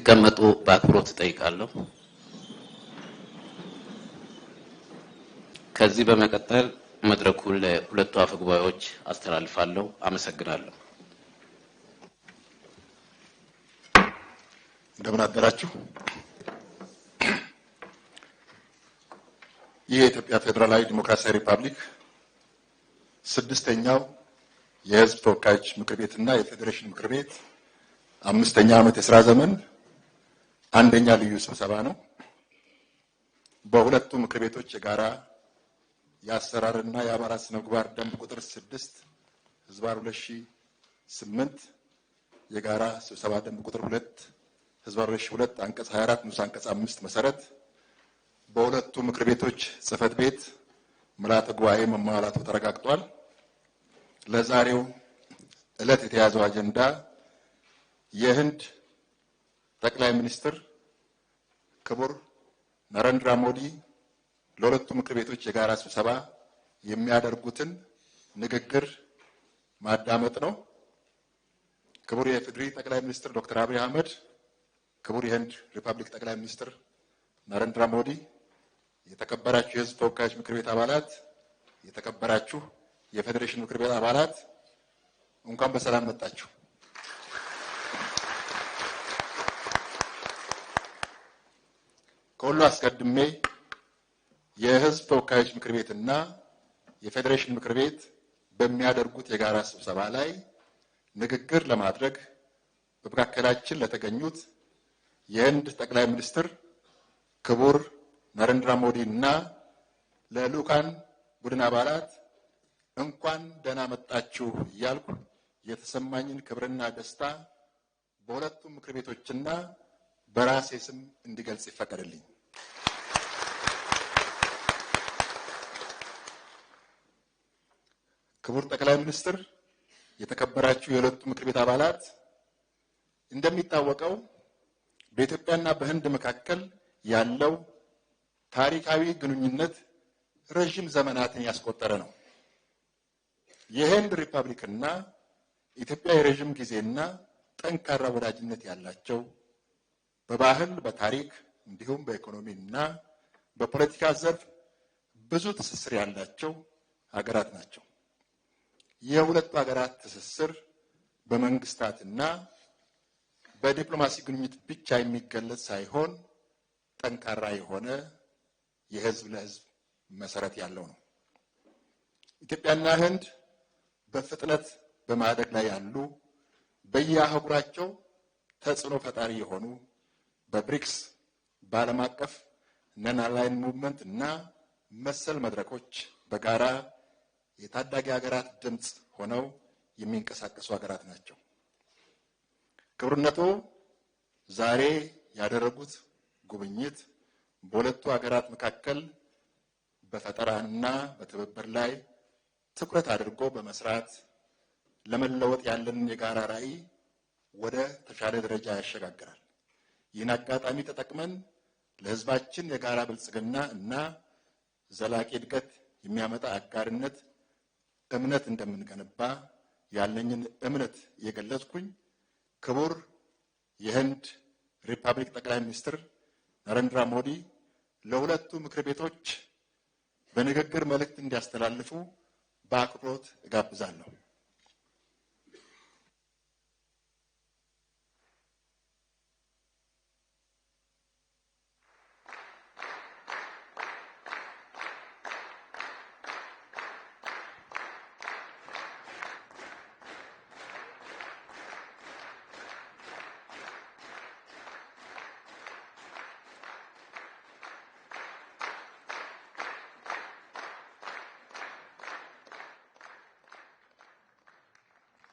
እንድትቀመጡ በአክብሮት እጠይቃለሁ። ከዚህ በመቀጠል መድረኩን ለሁለቱ አፈ ጉባኤዎች አስተላልፋለሁ። አመሰግናለሁ። እንደምን አደራችሁ። ይህ የኢትዮጵያ ፌዴራላዊ ዲሞክራሲያዊ ሪፐብሊክ ስድስተኛው የሕዝብ ተወካዮች ምክር ቤትና የፌዴሬሽን ምክር ቤት 5ኛ ዓመት የስራ ዘመን አንደኛ ልዩ ስብሰባ ነው። በሁለቱ ምክር ቤቶች የጋራ የአሰራርና የአባላት ስነ ምግባር ደንብ ቁጥር 6/2008 የጋራ ስብሰባ ደንብ ቁጥር 2/2002 አንቀጽ 24 ንዑስ አንቀጽ 5 መሰረት በሁለቱ ምክር ቤቶች ጽህፈት ቤት ምልዓተ ጉባኤ መሟላቱ ተረጋግጧል። ለዛሬው ዕለት የተያዘው አጀንዳ የህንድ ጠቅላይ ሚኒስትር ክቡር ናሬንድራ ሞዲ ለሁለቱ ምክር ቤቶች የጋራ ስብሰባ የሚያደርጉትን ንግግር ማዳመጥ ነው። ክቡር የኢፌዴሪ ጠቅላይ ሚኒስትር ዶክተር አብይ አህመድ፣ ክቡር የህንድ ሪፐብሊክ ጠቅላይ ሚኒስትር ናሬንድራ ሞዲ፣ የተከበራችሁ የህዝብ ተወካዮች ምክር ቤት አባላት፣ የተከበራችሁ የፌዴሬሽን ምክር ቤት አባላት እንኳን በሰላም መጣችሁ። ከሁሉ አስቀድሜ የህዝብ ተወካዮች ምክር ቤትና የፌዴሬሽን ምክር ቤት በሚያደርጉት የጋራ ስብሰባ ላይ ንግግር ለማድረግ በመካከላችን ለተገኙት የህንድ ጠቅላይ ሚኒስትር ክቡር ናሬንድራ ሞዲ እና ለልኡካን ቡድን አባላት እንኳን ደህና መጣችሁ እያልኩ የተሰማኝን ክብርና ደስታ በሁለቱም ምክር ቤቶችና በራሴ ስም እንዲገልጽ ይፈቀድልኝ። ክቡር ጠቅላይ ሚኒስትር፣ የተከበራችሁ የሁለቱ ምክር ቤት አባላት፣ እንደሚታወቀው በኢትዮጵያና በህንድ መካከል ያለው ታሪካዊ ግንኙነት ረዥም ዘመናትን ያስቆጠረ ነው። የህንድ ሪፐብሊክና ኢትዮጵያ የረዥም ጊዜና ጠንካራ ወዳጅነት ያላቸው በባህል፣ በታሪክ እንዲሁም በኢኮኖሚና በፖለቲካ ዘርፍ ብዙ ትስስር ያላቸው ሀገራት ናቸው። የሁለቱ ሀገራት ትስስር በመንግስታትና በዲፕሎማሲ ግንኙነት ብቻ የሚገለጽ ሳይሆን ጠንካራ የሆነ የህዝብ ለህዝብ መሰረት ያለው ነው። ኢትዮጵያና ህንድ በፍጥነት በማደግ ላይ ያሉ በየአህጉራቸው ተጽዕኖ ፈጣሪ የሆኑ በብሪክስ፣ በዓለም አቀፍ Non-Aligned Movement እና መሰል መድረኮች በጋራ የታዳጊ ሀገራት ድምጽ ሆነው የሚንቀሳቀሱ ሀገራት ናቸው። ክቡርነቶ ዛሬ ያደረጉት ጉብኝት በሁለቱ ሀገራት መካከል በፈጠራና በትብብር ላይ ትኩረት አድርጎ በመስራት ለመለወጥ ያለንን የጋራ ራዕይ ወደ ተሻለ ደረጃ ያሸጋግራል። ይህን አጋጣሚ ተጠቅመን ለህዝባችን የጋራ ብልጽግና እና ዘላቂ እድገት የሚያመጣ አጋርነት እምነት እንደምንገነባ ያለኝን እምነት የገለጽኩኝ ክቡር የህንድ ሪፐብሊክ ጠቅላይ ሚኒስትር ናሬንድራ ሞዲ ለሁለቱ ምክር ቤቶች በንግግር መልእክት እንዲያስተላልፉ በአክብሮት እጋብዛለሁ።